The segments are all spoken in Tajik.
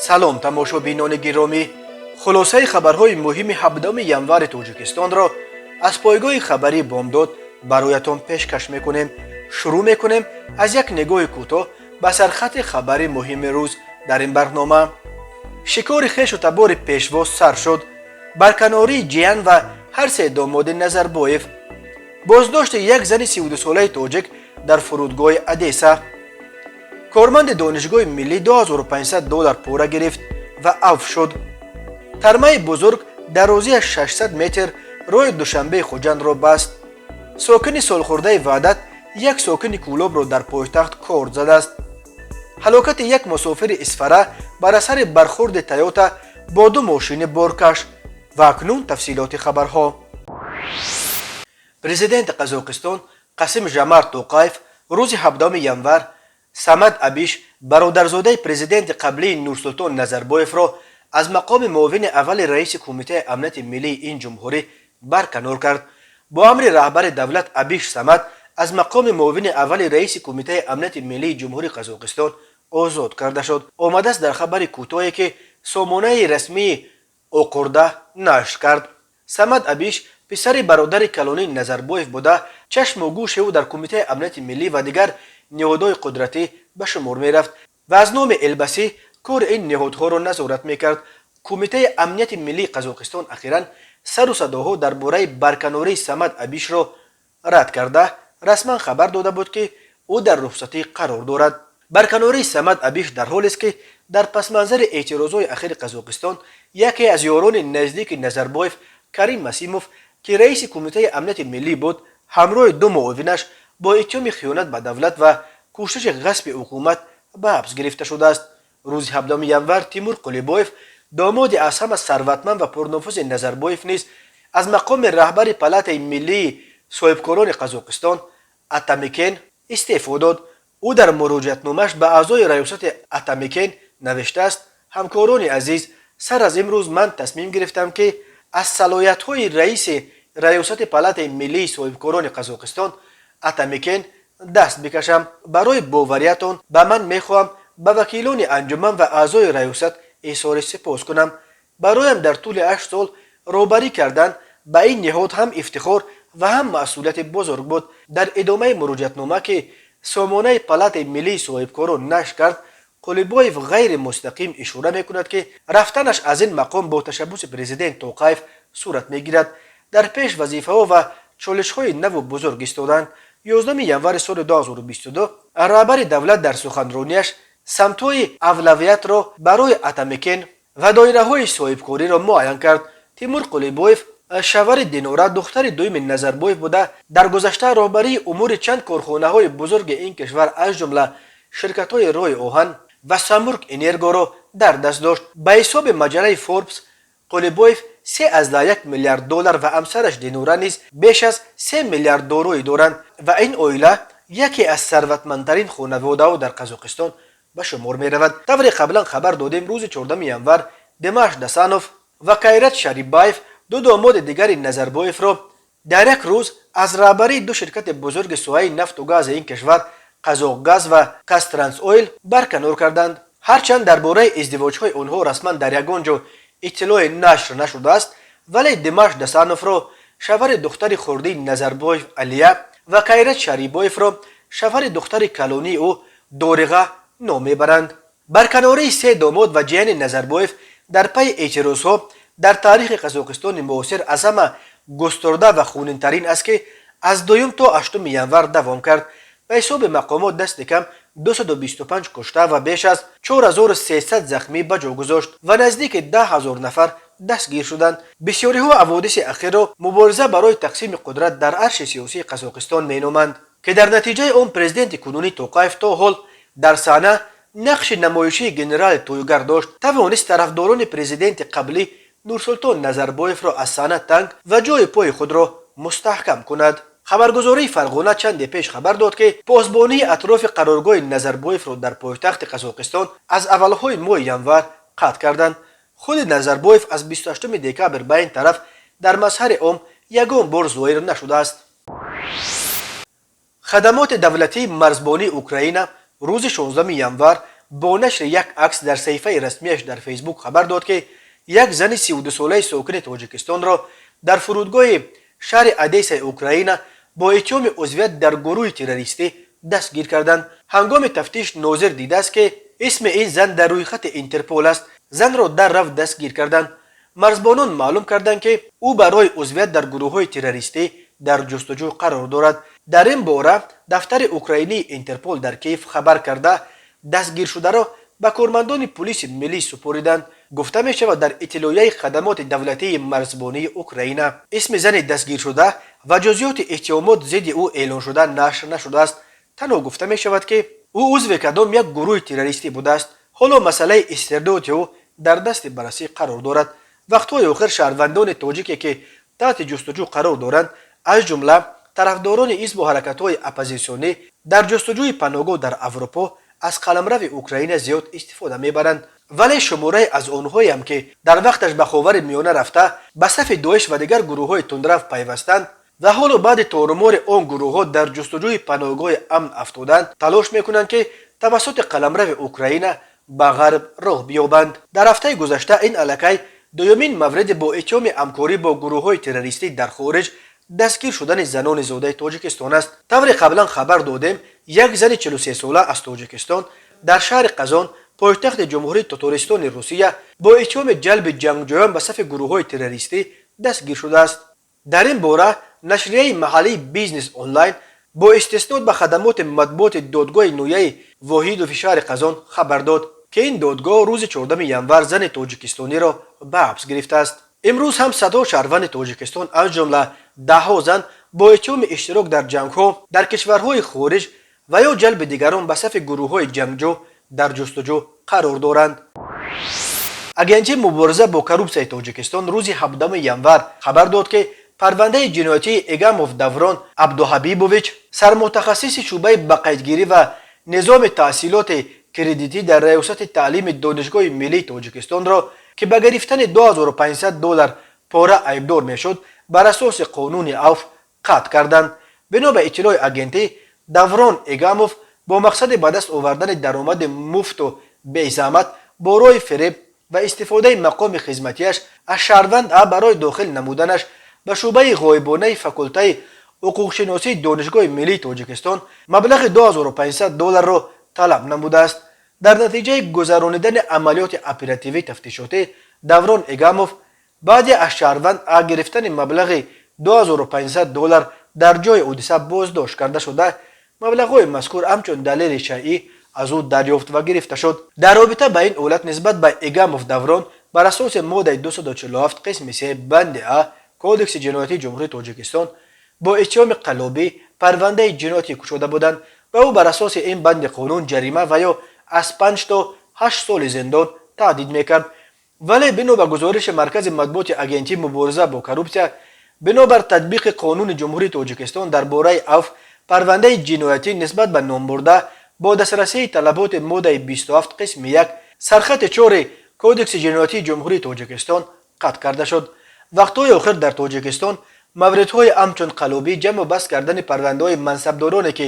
Салом, тамошобинони гиромӣ! Хулосаи хабарҳои муҳими 17 январи Тоҷикистонро аз пойгоҳи хабарии «Бомдод» бароятон пешкаш мекунем. Шурӯъ мекунем аз як нигоҳи кӯтоҳ ба сархати хабари муҳими рӯз. Дар ин барнома: шикори хешу табори пешво сар шуд, барканории ҷиян ва ҳар се домоди Назарбоев, боздошти як зани 32солаи тоҷик дар фурудгоҳи Одесса, корманди Донишгоҳи миллӣ 2500 доллар пора гирифт ва авф шуд, тармаи бузург дарозиаш 600 метр роҳи Душанбеи Хуҷандро баст, сокини солхӯрдаи Ваҳдат як сокини Кӯлобро дар пойтахт корд задааст, ҳалокати як мусофири Исфара бар асари бархӯрди «Тойота» бо ду мошини боркаш. Ва акнун тафсилоти хабарҳо. Президенти Қазоқистон Қасим Жамарт Тоқаев рӯзи 17 январ Самад Абиш, бародарзодаи президенти қаблии Нурсултон Назарбоевро, аз мақоми муовини аввали раиси Кумитаи амнияти миллии ин ҷумҳурӣ барканор кард. Бо амри раҳбари давлат Абиш Самад аз мақоми муовини аввали раиси Кумитаи амнияти миллии Ҷумҳурии Қазоқистон озод карда шуд, омадааст дар хабари кӯтоҳе, ки сомонаи расмии Оқурда нашр кард. Самад Абиш писари бародари калонии Назарбоев буда, чашму гӯши ӯ дар Кумитаи амнияти миллӣ ва дигар ниҳодҳои қудратӣ ба шумор мерафт ва аз номи Елбасӣ кори ин ниҳодҳоро назорат мекард. Кумитаи амнияти миллии Қазоқистон ахиран сару садоҳо дар бораи барканории Самад Абишро рад карда, расман хабар дода буд, ки ӯ дар рухсатӣ қарор дорад. Барканории Самад Абиш дар ҳолест, ки дар пасманзари эътирозҳои ахири Қазоқистон яке аз ёрони наздики Назарбоев, Карим Масимов, ки раиси Кумитаи амнияти миллӣ буд, ҳамроҳи ду муовинаш бо иттиҳоми хиёнат ба давлат ва кӯшиши ғасби ҳукумат ба ҳабс гирифта шудааст. Рӯзи 17 январ Тимур Қулибоев, домоди аз ҳама сарватманд ва пурнуфузи Назарбоев, низ аз мақоми раҳбари Палатаи миллии соҳибкорони Қазоқистон «Атамекен» истеъфо дод. Ӯ дар муроҷиатномааш ба аъзои раёсати «Атамекен» навиштааст: «Ҳамкорони азиз, сар аз имрӯз ман тасмим гирифтам, ки аз салоҳиятҳои раиси раёсати Палатаи миллии соҳибкорони Қазоқистон «Атамекен» даст бикашам. Барои бовариятон ба ман мехоҳам ба вакилони анҷуман ва аъзои раёсат изҳори сипос кунам. Бароям дар тӯли 8 сол роҳбарӣ кардан ба ин ниҳод ҳам ифтихор ва ҳам масъулияти бузург буд». Дар идомаи муроҷиатнома, ки сомонаи Палатаи миллии соҳибкорон нашр кард, Қулибоев ғайримустақим ишора мекунад, ки рафтанаш аз ин мақом бо ташаббуси президент Тоқаев сурат мегирад. Дар пеш вазифаҳо ва чолишҳои наву бузург истоданд. 11 январи соли 2022 раҳбари давлат дар суханронияш самтҳои авлавиятро барои «Атамекен» ва доираҳои соҳибкориро муайян кард. Тимур Қулибоев шавари Динора, духтари дуюми Назарбоев буда, дар гузашта роҳбарии умури чанд корхонаҳои бузурги ин кишвар, аз ҷумла ширкатҳои роҳи оҳан ва «Самург Энергоро» дар даст дошт. Ба ҳисоби маҷаллаи «Форбс», Қулибоев 3,1 миллиард доллар ва ҳамсараш Динора низ беш аз 3 миллиард дороӣ доранд ва ин оила яке аз сарватмандтарин хонаводаҳо дар Қазоқистон ба шумор меравад. Тавре қаблан хабар додем, рӯзи 14 январ Димаш Дасанов ва Кайрат Шарибаев, ду домоди дигари Назарбоевро, дар як рӯз аз раҳбарии ду ширкати бузурги соҳаи нафту гази ин кишвар, «Қазоқгаз» ва «Казтрансойл», барканор карданд. Ҳарчанд дар бораи издивоҷҳои онҳо расман дар ягон ҷо иттилоъе нашр нашудааст, вале Димаш Дасановро шавҳари духтари хурдии Назарбоев Алия ва Кайрат Шарибоевро шавҳари духтари калонии ӯ Дориға ном мебаранд. Барканории се домод ва ҷияни Назарбоев дар пайи эътирозҳо дар таърихи Қазоқистони муосир аз ҳама густурда ва хунинтарин аст, ки аз 2 то 8 январ давом кард. Ба ҳисоби мақомот, дасти кам 225 кушта ва беш аз 4300 захмӣ ба ҷо гузошт ва наздики 10 ҳазор нафар дастгир шуданд. Бисёриҳо ҳаводиси ахирро мубориза барои тақсими қудрат дар арши сиёсии Қазоқистон меноманд, ки дар натиҷаи он президенти кунунӣ Тоқаев, то ҳол дар саҳна нақши намоишии генерали тӯйгар дошт, тавонист тарафдорони президенти қаблӣ Нурсултон Назарбоевро аз саҳна танг ва ҷои пои худро мустаҳкам кунад. Хабаргузории Фарғона чанде пеш хабар дод, ки посбонии атрофи қароргоҳи Назарбоевро дар пойтахти Қазоқистон аз аввалҳои моҳи январ қатъ карданд. Худи Назарбоев аз 28 декабр ба ин тараф дар мазҳари ом ягон бор зоҳир нашудааст. Хадамоти давлатии марзбонии Украина рӯзи 16 январ Бо нашри як акс дар саҳифаи расмияш дар Фейсбук хабар дод, ки як зани 32-солаи сокини Тоҷикистонро дар фурудгоҳи шаҳри Одессаи Украина бо иттиҳоми узвият дар гурӯҳи террористӣ дастгир карданд. Ҳангоми тафтиш нозир дидааст, ки исми ин зан дар рӯйхати Интерпол аст. Занро дар рафт дастгир карданд. Марзбонон маълум карданд, ки ӯ барои узвият дар гурӯҳҳои террористӣ дар ҷустуҷӯ қарор дорад. Дар ин бора дафтари украинии Интерпол дар Киев хабар карда, дастгиршударо ба кормандони пулиси миллӣ супориданд, гуфта мешавад дар иттилоияи хадамоти давлатии марзбонии Украина. Исми зани дастгиршуда ва ҷузъиёти иттиҳомот зидди ӯ эълоншуда нашр нашудааст. Танҳо гуфта мешавад, ки ӯ узви кадом як гурӯҳи террористӣ будааст. Ҳоло масъалаи истирдоди ӯ дар дасти баррасӣ қарор дорад. Вақтҳои охир шаҳрвандони тоҷике, ки таҳти ҷустуҷӯ қарор доранд, аз ҷумла тарафдорони ҳизбу ҳаракатҳои оппозитсионӣ, дар ҷустуҷӯи паноҳгоҳ дар Аврупо аз қаламрави Украина зиёд истифода мебаранд. Вале шуморае аз онҳоеам, ки дар вақташ ба Ховари Миёна рафта, ба сафи Доиш ва дигар гурӯҳҳои тундрав пайвастанд ва ҳоло баъди торумори он гурӯҳҳо дар ҷустуҷӯи паноҳгоҳи амн афтоданд, талош мекунанд, ки тавассути қаламрави Украина ба Ғарб роҳ биёбанд. Дар ҳафтаи гузашта ин аллакай дуюмин мавриди бо иттиҳоми ҳамкорӣ бо гурӯҳҳои террористӣ дар хориҷ дастгир шудани занони зодаи Тоҷикистон аст. Тавре қаблан хабар додем, як зани 43-сола аз Тоҷикистон дар шаҳри Қазон, пойтахти Ҷумҳурии Тотористони Русия, бо иттиҳоми ҷалби ҷангҷӯён ба сафи гурӯҳҳои террористӣ дастгир шудааст. Дар ин бора нашрияи маҳаллии Бизнес Онлайн бо истиснод ба хадамоти матбуоти додгоҳи ноҳияи Воҳидови шаҳри Қазон хабар дод, ки ин додгоҳ рӯзи 14 январ зани тоҷикистониро ба ҳабс гирифтааст. Имрӯз ҳам садҳо шаҳрванди Тоҷикистон, аз ҷумла даҳҳо зан, бо иттиҳоми иштирок дар ҷангҳо дар кишварҳои хориҷ ва ё ҷалби дигарон ба сафи гурӯҳҳои ҷангҷӯ дар ҷустуҷӯ қарор доранд. Агентии мубориза бо коррупсияи Тоҷикистон рӯзи 17 январ хабар дод, ки парвандаи ҷиноятии Эгамов Даврон Абдуҳабибович, сармутахассиси шӯъбаи бақайдгирӣ ва низоми таҳсилоти кредитӣ дар Раёсати таълими Донишгоҳи миллии Тоҷикистонро, ки ба гирифтани 2500 доллар пора айбдор мешуд, бар асоси қонуни авф қатъ карданд. Бино ба иттилои агентӣ, Даврон Эгамов бо мақсади ба даст овардани даромади муфту безаҳмат бо роҳи фиреб ва истифодаи мақоми хизматиаш аз шаҳрванд А барои дохил намуданаш ба шӯъбаи ғоибонаи факултаи ҳуқуқшиносии Донишгоҳи миллии Тоҷикистон маблағи 2500 долларро талаб намудааст. Дар натиҷаи гузаронидани амалиёти оперативӣ тафтишотӣ Даврон Эгамов баъде аз шаҳрванд А гирифтани маблағи 2500 доллар дар ҷои ҳодиса боздошт карда шуда, маблағҳои мазкур ҳамчун далели шайъӣ аз ӯ дарёфт ва гирифта шуд. Дар робита ба ин ҳолат нисбат ба Эгамов Даврон бар асоси моддаи 247 қисми 3 банди а Кодекси ҷиноятии Ҷумҳурии Тоҷикистон бо иттиҳоми қаллобӣ парвандаи ҷиноятӣ кушода буданд ва ӯ бар асоси ин банди қонун ҷарима ва ё аз 5 то 8 соли зиндон таҳдид мекард. Вале бино ба гузориши маркази матбуоти Агентии мубориза бо коррупсия, бинобар татбиқи қонуни Ҷумҳурии Тоҷикистон дар бораи авф, парвандаи ҷиноятӣ нисбат ба номбурда бо дастрасии талаботи моддаи 27 қисми 1 сархати 4 Кодекси ҷиноятии Ҷумҳурии Тоҷикистон қатъ карда шуд. Вақтҳои охир дар Тоҷикистон мавридҳои ҳамчун қаллобӣ, ҷамъу баст кардани парвандаҳои мансабдороне, ки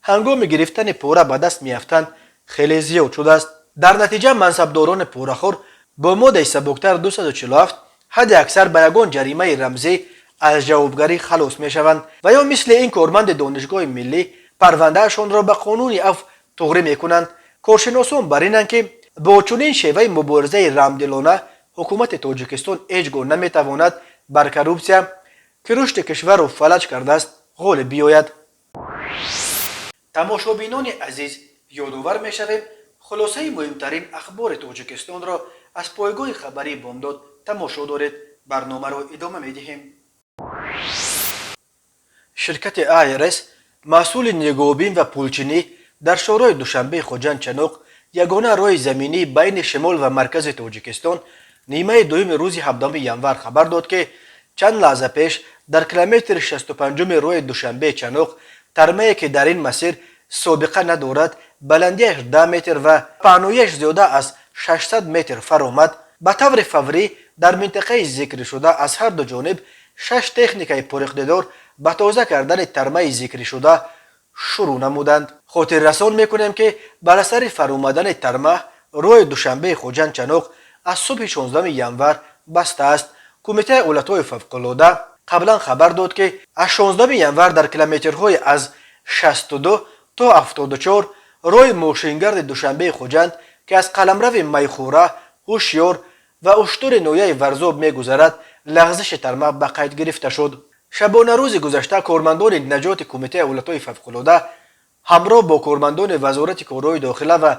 ҳангоми гирифтани пора ба даст меафтанд, хеле зиёд шудааст. Дар натиҷа мансабдорони порахӯр бо моддаи сабуктар 247 ҳадди аксар ба ягон ҷаримаи рамзӣ аз ҷавобгарӣ халос мешаванд ва ё мисли ин корманди Донишгоҳи миллӣ парвандаашонро ба қонуни афв туғрӣ мекунанд. Коршиносон бар инанд, ки бо чунин шеваи муборизаи раҳмдилона ҳукумати Тоҷикистон ҳеҷ гоҳ наметавонад бар коррупсия, ки рушди кишварро фалаҷ кардааст, ғолиб биёяд. Тамошобинони азиз, ёдовар мешавем, хулосаи муҳимтарин ахбори Тоҷикистонро аз пойгоҳи хабарии Бомдод тамошо доред. Барномаро идома медиҳем. Ширкати АРС, маҳсули нигоҳубин ва пулчинӣ дар шоҳроҳи Душанбеи Хуҷанд Чаноқ, ягона роҳи заминии байни шимол ва маркази Тоҷикистон, нимаи дуюми рӯзи 17 январ хабар дод, ки чанд лаҳза пеш дар километри 65-уми роҳи Душанбе Чаноқ тармае, ки дар ин масир собиқа надорад, баландиаш 10 метр ва паҳнояш зиёда аз 600 метр фаромад. Ба таври фаврӣ дар минтақаи зикршуда аз ҳар ду ҷониб шаш техникаи пуриқтидор ба тоза кардани тармаи зикршуда шурӯъ намуданд. Хотиррасон мекунем, ки бар асари фаромадани тарма роҳи Душанбеи Хуҷанд Чаноқ аз субҳи 16 январ баста аст. Кумитаи ҳолатҳои фавқулода қаблан хабар дод, ки аз 16 январ дар километрҳои аз 62 то 74 роҳи мошингарди Душанбеи Хуҷанд, ки аз қаламрави Майхӯра, Ҳушёр ва Уштури ноҳияи Варзоб мегузарад, лағзиши тарма ба қайд гирифта шуд. Шабонарӯзи гузашта кормандони наҷоти Кумитаи ҳолатҳои фавқулода ҳамроҳ бо кормандони Вазорати корҳои дохила ва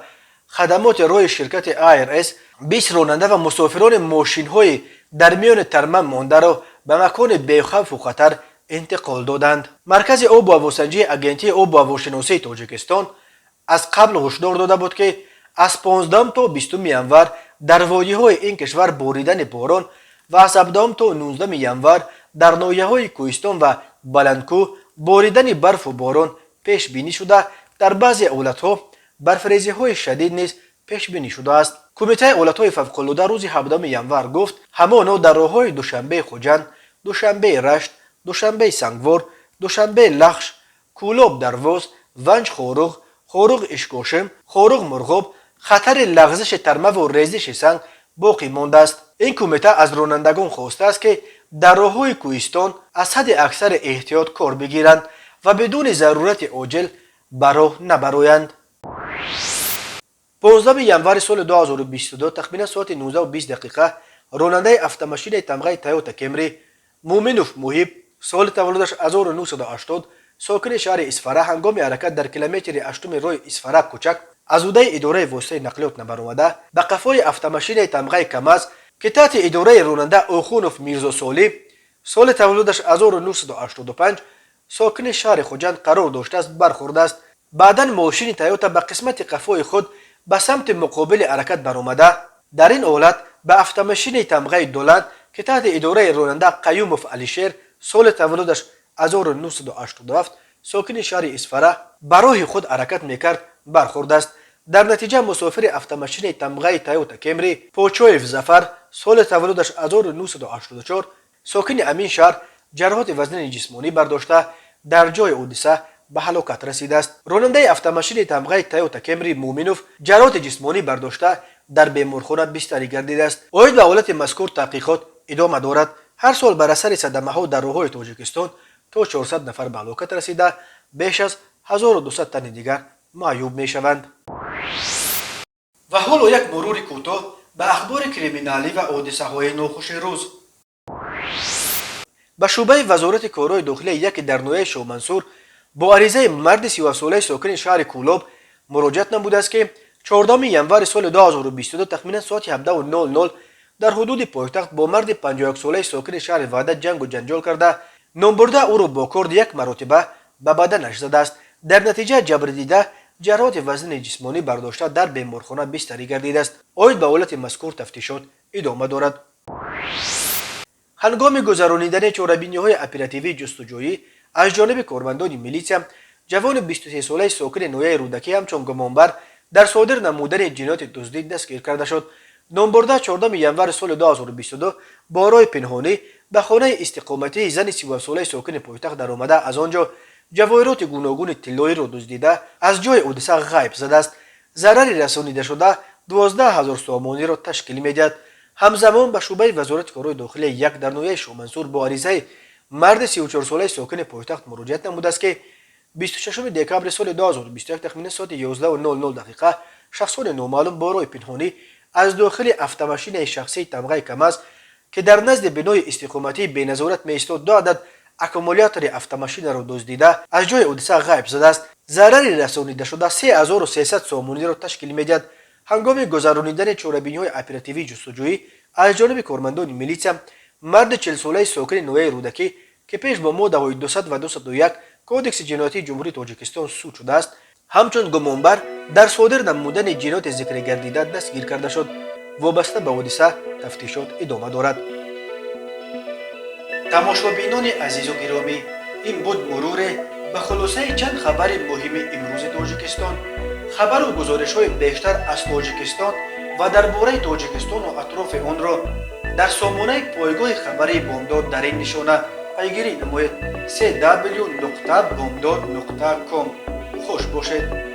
хадамоти роҳи ширкати АРС 20 ронанда ва мусофирони мошинҳои дар миёни тарма мондаро ба макони бехавфу хатар интиқол доданд. Маркази обу ҳавосанҷии Агентии обу ҳавошиносии Тоҷикистон аз қабл ҳушдор дода буд, ки аз 15 то 20 январ дар водиҳои ин кишвар боридани борон ва аз 17 то 19 январ дар ноҳияҳои кӯҳистон ва баландкӯҳ боридани барфу борон пешбинӣ шуда, дар баъзе ҳолатҳо барфрезиҳои шадид низ пешбинӣ шудааст. Кумитаи ҳолатҳои фавқулода рӯзи 17 январ гуфт, ҳамоно дар роҳҳои Душанбеи Хуҷанд, Душанбеи Рашт, Душанбеи Сангвор, Душанбеи Лахш, Кӯлоб Дарвоз, Ванҷ Хоруғ, Хоруғ Ишкошим, Хоруғ Мурғоб хатари лағзиши тармаву резиши санг боқӣ мондааст. Ин кумита аз ронандагон хостааст, ки дар роҳҳои кӯҳистон аз ҳадди аксари эҳтиёт кор бигиранд ва бидуни зарурати оҷил ба роҳ набароянд. 15 январи соли 2022 тахминан соати 19:20 дақиқа ронандаи автомошинаи тамғаи Тойота Кемри Муъминов Муҳиб, соли таваллудаш 1980, сокини шаҳри Исфара, ҳангоми ҳаракат дар километри ҳаштуми роҳи Исфара Кӯчак аз ҳудуди идораи воситаи нақлиёт набаромада, ба қафои автомошинаи тамғаи КамАЗ, ки таҳти идораи ронанда Охунов Мирзосолӣ, соли таваллудаш 1985, сокини шаҳри Хуҷанд қарор доштааст, бархӯрдааст. Баъдан мошини Тойота ба қисмати қафои худ ба самти муқобили ҳаракат баромада, дар ин ҳолат ба автомошинаи тамғаи Доланд, ки таҳти идораи ронанда Қаюмов Алишер, соли таваллудаш 1987, сокини шаҳри Исфара, ба роҳи худ ҳаракат мекард, бархӯрдааст. Дар натиҷа мусофири автомошинаи тамғаи Тойота Кемри Почоев Зафар, соли таваллудаш 1984, сокини ҳамин шаҳр, ҷароҳати вазнини ҷисмонӣ бардошта, дар ҷои ҳодиса ба ҳалокат расидааст. Ронандаи автомошини тамғаи Тойота Кемри Муъминов ҷароҳати ҷисмонӣ бардошта, дар беморхона бистарӣ гардидааст. Оид ба ҳолати мазкур таҳқиқот идома дорад. Ҳар сол бар асари садамаҳо дар роҳҳои Тоҷикистон то 400 нафар ба ҳалокат расида, беш аз 1200 тани дигар маъюб мешаванд. Ва ҳоло як мурури кӯтоҳ ба ахбори криминалӣ ва ҳодисаҳои нохуши рӯз. Ба шӯъбаи Вазорати корҳои дохилия яке дар ноҳияи Шоҳмансур бо аризаи марди 37-солаи сокини шаҳри Кӯлоб муроҷиат намудааст, ки 14 январи соли 2022 тахминан соати 17:00 дар ҳудуди пойтахт бо марди 51-солаи сокини шаҳри Ваҳдат ҷангу ҷанҷол карда, номбурда ӯро бо корд як маротиба ба баданаш задааст. Дар натиҷа ҷабрдида ҷароҳати вазнини ҷисмонӣ бардошта, дар беморхона бистарӣ гардидааст. Оид ба ҳолати мазкур тафтишот идома дорад. Ҳангоми гузаронидани чорабиниҳои оперативии ҷустуҷӯӣ аз ҷониби кормандони милитсия ҷавони 23-солаи сокини ноҳияи Рӯдакӣ ҳамчун гумонбар дар содир намудани ҷинояти дуздӣ дастгир карда шуд. Номбурда 14 январи соли 2022 бо роҳи пинҳонӣ ба хонаи истиқоматии зани 37-солаи сокини пойтахт даромада, аз он ҷо ҷавоҳироти гуногуни тиллоиро дуздида, аз ҷои ҳодиса ғайб задааст. Зарари расонидашуда 12 ҳазор сомониро ташкил медиҳад. Ҳамзамон ба шӯъбаи Вазорати корҳои дохилия як дар ноҳияи Шоҳмансур бо аризаи марди 34-солаи сокини пойтахт муроҷиат намудааст, ки 26 декабри соли 2021 тахминан соати 11:00 дақиқа шахсони номаълум бо роҳи пинҳонӣ аз дохили автомошинаи шахсии тамғаи КамАЗ, ки дар назди бинои истиқоматии беназорат меистод, ду адад аккумулятори автомошинаро дуздида, аз ҷои ҳодиса ғайб задааст. Зарари расонидашуда 3300 сомониро ташкил медиҳад. Ҳангоми гузаронидани чорабиниҳои оперативии ҷустуҷӯӣ аз ҷониби кормандони милитсия марди 40-солаи сокини ноҳияи Рӯдакӣ, ки пеш бо моддаҳои 200 ва 201 Кодекси ҷиноятии Ҷумҳурии Тоҷикистон суд шудааст, ҳамчун гумонбар дар содир намудани ҷинояти зикргардида дастгир карда шуд. Вобаста ба ҳодиса тафтишот идома дорад. Тамошобинони азизу гиромӣ, ин буд муруре ба хулосаи чанд хабари муҳими имрӯзи Тоҷикистон. Хабару гузоришҳои бештар аз Тоҷикистон ва дар бораи Тоҷикистону атрофи онро дар сомонаи пойгоҳи хабарии Бомдод дар ин нишона пайгирӣ намоед: cw.bomdod.com. Хуш бошед.